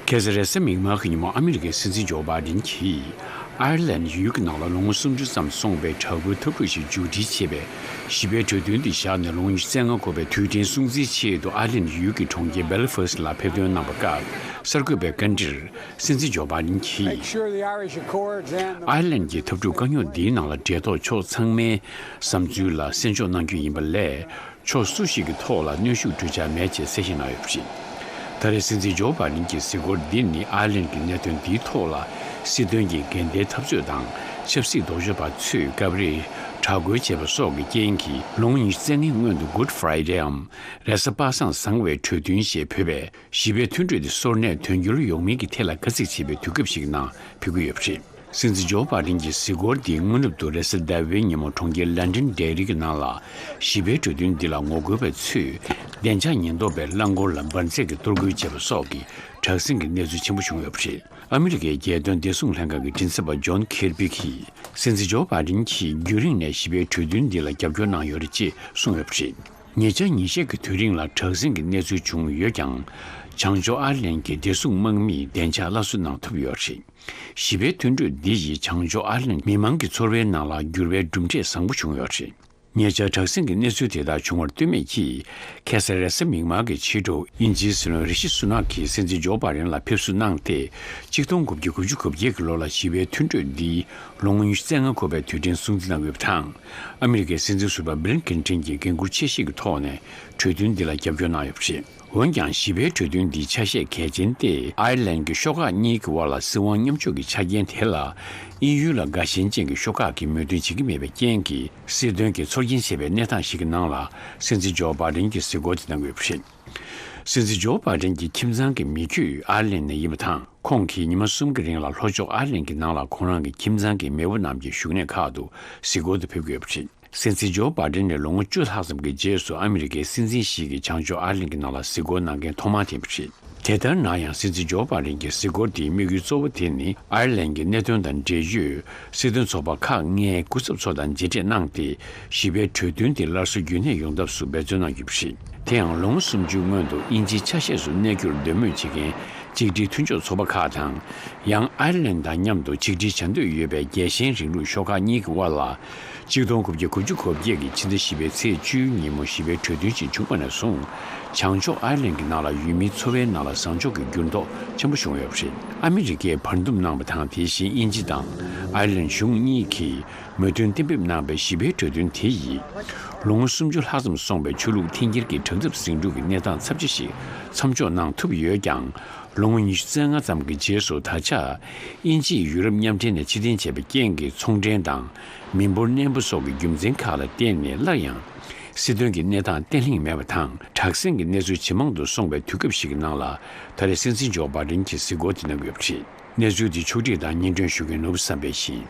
ཁ་སང་རེས་གཟའ་མིག་དམར་གྱི་ཉིན་མོ་ཨ་མི་རི་ཀའི་སྲིད་འཛིན་ཇོ་བྷའི་ཌེན་གྱིས་ཨའི་ལན་ཡུལ་གྱི་ནང་ལ་ལོ་ངོ་སུམ་ཅུ་ཙམ་སོང་བའི་དྲག་པོའི་འཐབ་འཁྲུག་ཞིག་མཇུག་སྒྲིལ་བྱས་པའི་ཞི་བའི་གྲོས་མཐུན་དེ་བཞག་ནས་ལོ་ངོ་ཉི་ཤུ་རྩ་ལྔ་འཁོར་བའི་དུས་དྲན་སྲུང་བརྩིའི་ཆེད་དུ་ཨའི་ལན་ཡུལ་གྱི་གྲོང་ཁྱེར་སྦེལ་ཕཱ་སི་ལ་ཕེབས་ཐོན་གནང་བའི་སྐབས། གསར་འགོད་པའི་བཀའ་འདྲིར་སྲིད་འཛིན་ཇོ་བྷའི་ཌེན་གྱིས། ཨའི་ལན་གྱི་འཐབ་འཁྲུག་དཀའ་རྙོག་འདིའི་ནང་ལ་འབྲེལ་ཐོགས་ཕྱོགས་ཚང་མའི་བསམ་ཚུལ་ལ་གསན་འཇོག་གནང་རྒྱུ་ཡིན་པ་ལས། ཕྱོགས་སུ་ཞིག་གི་ཐོག་ལ་གནོན་ཤུགས་སྤྲོད་འཆར་མེད་ཅེས་གསལ་བཤད་གནང་ཡོད་པ་རེད། ད་རེས་སྲིད་འཛིན་ཇོ་བྷའི་ཌེན་གྱི་གཟིགས་སྐོར་འདི་ནི་ཨའི་ལན་གྱི་གནད་དོན་འདིའི་ཐོག་ལ་སྲིད་དོན་གྱི་འགལ་ཟླའི་འཐབ་རྩོད་དང་ཆབ་སྲིད་ལྡོག་ཕྱོགས་པ་ཚོས་སྐབས་རེ་དྲག་རྒོལ་བྱས་པ་སོགས་ཀྱི་རྐྱེན་གྱིས། ལོ་ངོ་ཉི་ཤུ་རྩ་ལྔའི་སྔོན་དུ་Good Friday འམ་རེས་གཟའ་པ་སངས་བཟང་བའི་གྲོས་མཐུན་ཞེས་འབོད་པའི་ཞི་བའི་མཐུན་གྲོས་དེ་སོར་གནས་དོན་འཁྱོལ་ཡོང་མིན་གྱི་ཐད་ལ་དགའ་ཚིག་བྱེད་པའི་དུས་སྐབས་ཤིག་ནང་ཕེབས་ཀྱི་ཡོད་པ་རེད། སྲིད་འཛིན་ཇོ་པཱ་ཏིན་གྱི་གཟིགས་སྐོར་འདི་དངོས་གྲུབ་ཏུ་རེས་གཟའ་ཟླ་བའི་ཉིན་མོ་གྲོང་ཁྱེར་ལན་ཀྲན་ཌེ་རི་གི་ནང་ལ་ཞི་བའི་གྲོས་མཐུན་འདི་ལ་ངོ་རྒོལ་བ་ཚོས་བདེ་འཇགས་ཉེན་རྟོག་པའི་རླངས་འཁོར་ལ་འབར་རྫས་ཀྱིས་གཏོར་རྒོལ་བྱས་པ་སོགས་ཀྱི་དྲག་ཟིང་གི་གནས་ཚུལ་ཆེན་པོ་བྱུང་ཡོད་པ་རེད། ཨ་མི་རི་ཀའི་རྒྱལ་དོན་བདེ་སྲུང་ལྷན་ཁང་གི་མགྲིན་ཚབ་པ་ཇོན་ཁེར་པི་གིས་སྲིད་འཛིན་ཇོ་པཱ་ཏིན་གྱིས་རྒྱུན་རིང་ནས་ཞི་བའི་གྲོས་མཐུན་འདི་ལ་རྒྱབ་སྐྱོར་གནང་ཡོད་རེད་ཅེས་གསུངས་ཡོད་པ་རེད། ཉེ་ཆར་ཉིན་ཤས་ཀྱི་དུས་རིང་ལ་དྲག་ཟིང་གི་གནས་ཚུལ་བྱུང་ཡོད་ཀྱང་། བྱང་ཕྱོགས་ཨར་ལན་གྱི་བདེ་སྲུང་དམག་མིས་བདེ་འཇགས་སླར་གསོ་གནང་ཐུབ་ཡོད་རེད། ཞི་བའི་མཐུན་གྲོས་འདི་ཡིས་བྱང་ཕྱོགས་ཨར་ལན་མི་མང་གི་འཚོ་བའི་ནང་ལ་འགྱུར་བའི་གྲུབ་འབྲས་བཟང་པོ་བྱུང་ཡོད་རེད། ཉེ་ཆར་དྲག་ཟིང་གི་གནས་ཚུལ་དེ་དག་བྱུང་བར་ལྟོས་མེད་ཀྱིས། ཁ་སང་རེས་གཟའ་མིག་དམར་གྱི་ཕྱི་དྲོ་དབྱིན་ཇིའི་སྲིད་བློན་རི་ཤི་སུ་ནག་གིས་སྲིད་འཛིན་ཇོ་པཱ་ཏིན་ལ་ཕེབས་བསུ་གནང་སྟེ། གཅིག་སྟོང་དགུ་བརྒྱ་དགུ་བཅུ་གོ་བརྒྱད་ཀྱི་ལོ་ལ་ཞི་བའི་མཐུན་གྲོས་འདི་ལོ་ངོ་ཉི་ཤུ་རྩ་ལྔ་འཁོར་བའི་དུས་དྲན་སྲུང་བརྩི་གནང་ཡོད་པ་དང་། ཨ་མི་རི་ཀའི་སྲིད་འཛིན་ཟུར་པ་བྷི་ལིན་ཀིན་ཕྲན་གྱིས་འགན་འཁུར་ཆེ་བཞེས་ཀྱི་ཐོག་ནས་གྲོས་མཐུན་འདི་ལ་རྒྱབ་སྐྱོར་གནང་ཡོད་པ་རེད། འོན་ཀྱང་། ཞི་བའི་གྲོས་མཐུན་འདིའི་ཆ་ཤས་གལ་ཆེན་ཏེ། ཨའི་ལན་གྱི་ཤོག་ཁག་གཉིས་ཀྱི་དབར་ལ་སྲིད་དབང་མཉམ་སྤྱོད་ཀྱི་ཆ་རྐྱེན་དེ་ལ། དབྱིན་ཡུལ་ལ་དགའ་ཞེན་ཅན་གྱི་ཤོག་ཁག་གིས་མོས་མཐུན་བྱེད་ཀྱི་མེད་པའི་རྐྱེན་གྱིས། སྲིད་དོན་གྱི་ཚོར་སྐྱེན་ཆེ་བའི་གནས་སྟངས་ཤིག་གི་ནང་ལ། སྲིད་འཛིན་ཇོ་པཱ་ཏིན་གྱིས་གཟིགས་སྐོར་དེ་གནང་གི་ཡོད་པ་རེད། སྲིད་འཛིན་ཇོ་པཱ་ཏིན་གྱི་ཁྱིམ་ཚང་གི་མི་རྒྱུད་ཨའི་ལན་ནས་ཡིན་པ་དང་། ཁོང་གིས་ཉི་མ་གསུམ་གྱི་རིང་ལ་ལྷོ་ཕྱོགས་ཨའི་ལན་གྱི་ནང་ལ་ཁོང་རང་གི་ཁྱིམ་ཚང་གི་མེས་པོ་རྣམས་ཀྱི་བཞུགས་གནས་ཁག་ཏུ་གཟིགས་སྐོར་དུ་ཕེབས་ཀྱི་ཡོད་པ་རེད། སྲིད་འཛིན་ཇོ་པཱ་ཏིན་ནི་ལོ་ངོ་བཅུ་ལྷག་ཙམ་གྱི་རྗེས་སུ་ཨ་མི་རི་ཀའི་སྲིད་འཛིན་ཞིག་གིས་བྱང་ཕྱོགས་ཨའི་ལན་གྱི་ནང་ལ་གཟིགས་སྐོར་གནང་མཁན་ཐོག་མ་དེ་ཡིན་པ་རེད། དེ་ལྟར་ན་ཡང་། སྲིད་འཛིན་ཇོ་པཱ་ཏིན་གྱི་གཟིགས་སྐོར་དེའི་དམིགས་ཡུལ་གཙོ་བོ་དེ་ནི། ཨའི་ལན་གྱི་གནད་དོན་དང་འབྲེལ་ཡོད་སྲིད་དོན་ཚོགས་པ་ཁག་ལྔའི་སྐུ་ཚབ་ཚོ་དང་མཇལ་འཕྲད་གནང་སྟེ། ཞི་བའི་གྲོས་མཐུན་དེ་སླར་གསོ་རྒྱུན་གནས་ཡོང་ཐབས་སུ་འབད་བརྩོན་གནང་ཡོད་པ་རེད། དེ་ཡང་ལོ་ངོ་སུམ་ཅུ་སྔོན་དུ་དབྱིན་ཇིའི་ཆ་ཤས་སུ་གནས་རྒྱུར་འདོད་མོས་བྱེད་མཁན་གཅིག་སྒྲིལ་མཐུན་ཕྱོགས་ཚོགས་པ་ཁག་དང་། ཡང་ཨའི་ལན་དང་མཉམ་དུ་ཆིག་སྒྲིལ་བྱ་འདོད་ཡོད་པའི་རྒྱལ་ཞེན་རིང་ལུགས་ཤོག་ཁག་གཉིས་ཀྱི་དབར་ལ། གཅིག་སྟོང་དགུ་བརྒྱ་དགུ་བཅུ་གོ་བརྒྱད་ཀྱི་ཕྱི་ཟླ་བཞི་པའི་ཚེས་བཅུའི་ཉིན་མོ་ཞི་བའི་གྲོས་མཐུན་ཞིག་བྱུང་བ་ནས་བཟུང་། བྱང་ཕྱོགས་ཨའི་ལན་གྱི་ནང་ལ་ཡུལ་མིའི་འཚོ་བའི་ནང་ལ་བཟང་ཕྱོགས་ཀྱི་འགྱུར་ལྡོག་ཆེན་པོ་བྱུང་ཡོད་པ་རེད། ཨ་མི་རི་ཀས་བར་འདུམ་གནང་བ་དང་། དེ་བཞིན་དབྱིན་ཇི་དང་ཨའི་ལན་གཞུང་གཉིས་ཀྱིས་མོས་མཐུན་གཏན་འབེབས་གནང་བའི་ཞི་བའི་གྲོས་མཐུན་དེ་ཡིས། ལོ་ངོ་སུམ་ཅུ་ལྷག་ཙམ་སོང་བའི་ཆོས་ལུགས་འཐེན་འཁྱེར་གྱི་དྲག་འཐབ་ཟིང་འཁྲུག་གི་གནས་སྟངས་ཚབས་ཆེ་ཞིག་མཚམས་འཇོག་གནང་ཐུབ་ཡོད་ཀྱང་། ལོ་ངོ་ཉི་ཤུ་རྩ་ལྔ་ཙམ་གྱི་རྗེས་སུ། ད་ཆ་དབྱིན་ཇིས་ཡུ་རོབ་མཉམ་འབྲེལ་ནས་ཕྱིར་འཐེན་བྱས་པའི་རྐྱེན་གྱིས། ཚོང་འབྲེལ་དང་མི་འབོར་གནས་སྤོ་སོགས་ཀྱི་རྒྱུ་མཚན་ཁག་ལ་བརྟེན་ནས། སླར་ཡང་སྲིད་དོན་གྱི་གནས་སྟངས་བརྟན་ལྷིང་མེད་པ་དང་། དྲག་ཟིང་གི་གནས་ཚུལ་ཇེ་མང་དུ་སོང་བའི་དུས་སྐབས་ཤིག་གི་ནང་ལ། ད་རེས་སྲིད་འཛིན་ཇོ་བྷའི་ཌེན་གྱིས་གཟིགས་སྐོར་དེ་གནང་གི་ཡོད་པ་རེད། གནས་ཚུལ་འདི་ཕྱོགས་སྒྲིག་དང་སྙན་སྒྲོན་ཞུ་མཁན་ནོར་བུ་བསམ་འཕེལ་ཡིན།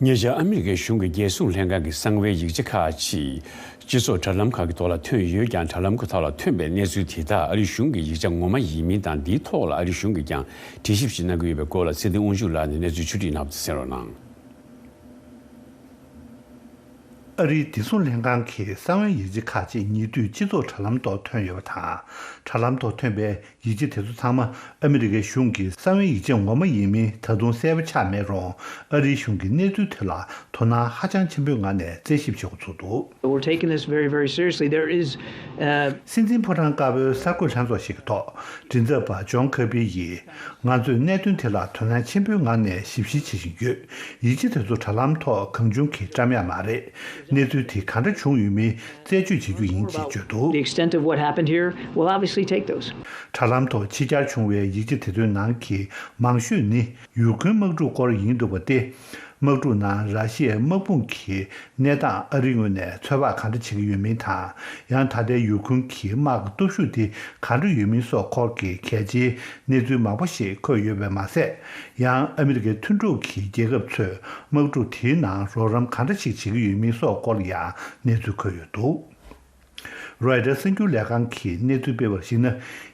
ཉེ་ཆར་ཨ་མི་རི་ཀའི་གཞུང་གི་རྒྱལ་སྲུང་ལྷན་ཁང་གི་གསང་བའི་ཡིག་ཆ་ཁག་ཅིག་སྤྱི་ཚོགས་དྲ་ལམ་ཁག་གི་ཐོག་ལ་ཐོན་ཡོད་ཀྱང་། དྲ་ལམ་ཁག་ཐོག་ལ་ཐོན་པའི་གནས་ཚུལ་དེ་དག་ཨ་རིའི་གཞུང་གི་ཡིག་ཆ་ངོ་མ་ཡིན་མིན་དང་། འདིའི་ཐོག་ལ་ཨ་རིའི་གཞུང་གིས་ཀྱང་དྲི་ཞིབ་ཞིག་གནང་གི་ཡོད་པའི་སྐོར་ལ་ཚེ་བརྟན་དབང་ཕྱུག་ལགས་ནས་གནས་ཚུལ་ཕྱོགས་སྒྲིག་གནང་བ་དེ་གསན་རོགས་གནང་། ཨ་རིའི་བདེ་སྲུང་ལྷན་ཁང་གི་གསང་བའི་ཡིག་ཆ་ཁག་ཅིག་ཉེ་དུས་སྤྱི་ཚོགས་དྲ་ལམ་ཐོག་ཐོན་ཡོད་པ་དང་། དྲ་ལམ་ཐོག་ཐོན་པའི་ཡིག་ཆ་དེ་ཚོ་ཚང་མ་ཨ་མི་རི་ཀའི་གཞུང་གི་གསང་བའི་ཡིག་ཆ་ངོ་མ་ཡིན་མིན་ད་དུང་གསལ་པོ་ཆགས་མེད་རུང་། ཨ་རིའི་གཞུང་གིས་གནས་ཚུལ་དེ་ལ་དོ་སྣང་ཧ་ཅང་ཆེན་པོའི་ངང་ནས་རྩད་ཞིབ་བྱེད་འགོ་ཚུགས་འདུག། We're taking this very, very seriously. There is, uh, སྲིད་འཛིན་ཕོ་བྲང་དཀར་པོའི་གསར་འགོད་ལྷན་ཚོགས་ཤིག་གི་ཐོག་མགྲིན་ཚབ་པ་ཇོན་ཁེར་པི་ཡིས། ང་ཚོས་གནད་དོན་དེ་ལ་དོ་སྣང་ཆེན་པོའི་ངང་ནས་ཞིབ་བཤེར་བྱེད་བཞིན་ཡོད། ཡིག་ཆ་དེ་ཚོ་དྲ་ལམ་ཐོག་གང་བྱུང་གིས་བཀྲམ་ཡག་མ་རེད། གནས་ཚུལ་དེ་ག་འདྲ་བྱུང་ཡོད་མིན་རྩད་གཅོད་བྱེད་རྒྱུ་ཡིན་ཅེས་བརྗོད་འདུག། The extent of what happened here, we'll obviously take those. དྲ་ལམ་ཐོག་ཕྱི་གྱར་བྱུང་བའི་ཡིག་ཆ་དེ་ཚོའི་ནང་གི་མང་ཤོས་ནི་ཡུ་ཁུན་དམག་འཁྲུག་སྐོར་ཡིན་འདུག་པ་སྟེ། དམག་འཁྲུག་ནང་ར་ཤི་ཡའི་དམག་དཔུང་གི་གནས་སྟངས་ཨ་རིའི་ངོས་ནས་ཚོད་དཔག་ག་འདྲ་བྱེད་ཀྱི་ཡོད་མིན་དང་། ཡང་ད་ལྟའི་ཡུ་ཁུན་གྱི་དམག་གི་སྟོབས་ཤུགས་དེ་ག་འདྲ་ཡོད་མིན་སོགས་སྐོར་གྱི་གལ་ཆེའི་གནས་ཚུལ་མང་པོ་ཞིག་འཁོད་ཡོད་པས་མ་ཟད། ཡང་ཨ་མི་རི་ཀའི་མཐུན་གྲོགས་ཀྱི་རྒྱལ་ཁབ་ཚོས་དམག་འཁྲུག་དེའི་ནང་རོགས་རམ་ག་འདྲ་ཞིག་བྱེད་ཀྱི་ཡོད་མིན་སོགས་སྐོར་ལ་ཡང་གནས་ཚུལ་འཁོད་ཡོད་འདུག། རོའི་ཊར་གསར་འགྱུར་ལས་ཁང་གིས་གནས་ཚུལ་སྤེལ་བར་གཞིགས་ན།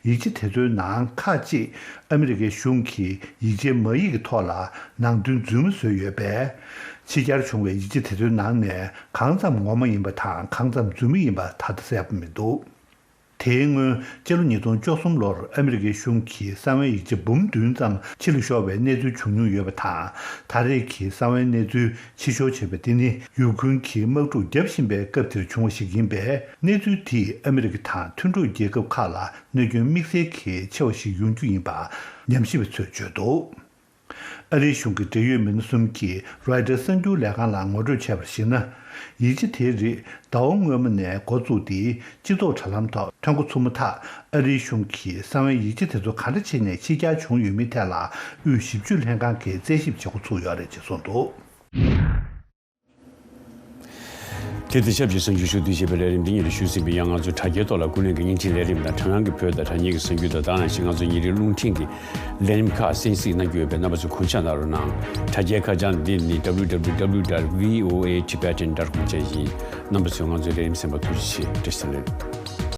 ཡིག་ཆ་དེ་ཚོའི་ནང་ཁག་ཅིག་ཨ་མི་རི་ཀའི་གཞུང་གིས་ཡིག་ཆའི་མ་ཡིག་གི་ཐོག་ལ་ནང་དོན་རྫུན་མ་བཟོས་ཡོད་པས། ཕྱི་གྱར་བྱུང་བའི་ཡིག་ཆ་དེ་ཚོའི་ནང་ནས་གང་ཙམ་ངོ་མ་ཡིན་པ་དང་གང་ཙམ་རྫུན་མ་ཡིན་པ་ད་ལྟ་གསལ་པོ་མི་འདུག། དེའི་སྔོན་སྤྱི་ལོ་ཉིས་སྟོང་བཅུ་གསུམ་ལོར་ཨ་མི་རི་ཀའི་གཞུང་གིས་གསང་བའི་ཡིག་ཆ་འབུམ་བདུན་ཙམ་ཕྱི་ལ་ཤོར་བའི་གནས་ཚུལ་བྱུང་མྱོང་ཡོད་པ་དང་། ད་རེས་ཀྱི་གསང་བའི་གནས་ཚུལ་ཕྱི་ཤོར་བྱས་པ་དེ་ནི་ཡུ་ཁུན་གྱིས་དམག་འཁྲུག་བརྒྱབ་བཞིན་པའི་སྐབས་དེར་བྱུང་བ་ཞིག་ཡིན་པས། གནས་ཚུལ་དེས་ཨ་མི་རི་ཀ་དང་མཐུན་གྲོགས་རྒྱལ་ཁབ་ཁག་ལ་གནོད་སྐྱོན་དམིགས་བསལ་གྱི་ཆེ་བ་ཞིག་ཡོང་རྒྱུ་ཡིན་པ་ཉམས་ཞིབ་པ་ཚོས་བརྗོད་འདུག། ཨ་རིའི་གཞུང་གི་འབྲེལ་ཡོད་མི་སྣ་གསུམ་གྱིས་རོའི་ཊར་གསར་འགྱུར་ལས་ཁང་ལ་ངོ་སྤྲོད་བྱས་པར་གཞིགས་ན། ཡིག་ཆ་དེའི་རིགས་ཟླ་བ་སྔོན་མ་ནས་འགོ་བཙུགས་ཏེ་སྤྱི་ཚོགས་དྲ་ལམ་ཐོག་ཐོན་འགོ་ཚུགས་མ་ཐག་ཨ་རིའི་གཞུང་གིས་གསང་བའི་ཡིག་ཆ་དེ་ཚོ་ག་འདྲ་བྱས་ནས་ཕྱི་གྱར་བྱུང་ཡོད་མེད་ཐད་ལ་དབུས་ཞིབ་དཔྱོད་ལྷན་ཁང་གིས་རྩད་ཞིབ་བྱེད་འགོ་ཚུགས་ཡོད་རེད་ཅེས་གསུངས་འདུག། དེ་དང་ཆབས་ཅིག་གསར་འགྱུར་ཞུ་གཏུག་ཅེས་པའི་ལས་རིམ་འདི་ཉིད་ལ་ཞུགས་ཟིན་པའི་ཡང་ང་ཚོའི་དྲ་རྒྱའི་ཐོག་ལ་ཀུན་གླེང་གི་བརྙན་འཕྲིན་ལས་རིམ་དང་ཁྲང་ཡང་གི་བོད་དང་དྲ་བརྙན་གྱི་གསར་འགྱུར་དང་དེ་ནང་བཞིན་ང་ཚོའི་ཉིན་རེའི་རླུང་འཕྲིན་གྱི་ལས་རིམ་ཁག་གསན་གཟིགས་གནང་རྒྱུ་ཡོད་པས་རྣམ་པ་ཚོས་གོ་ཆ་གནང་རོགས་གནང་། དྲ་རྒྱའི་ཁ་བྱང་འདི་ནི་www.voatibetan.com ཅན་ཡིན། རྣམ་པ་ཚོས་ང་ཚོའི་ལས་རིམ་གསན་པར་ཐུགས་རྗེ་ཆེ། བཀྲ་ཤིས་བདེ་ལེགས།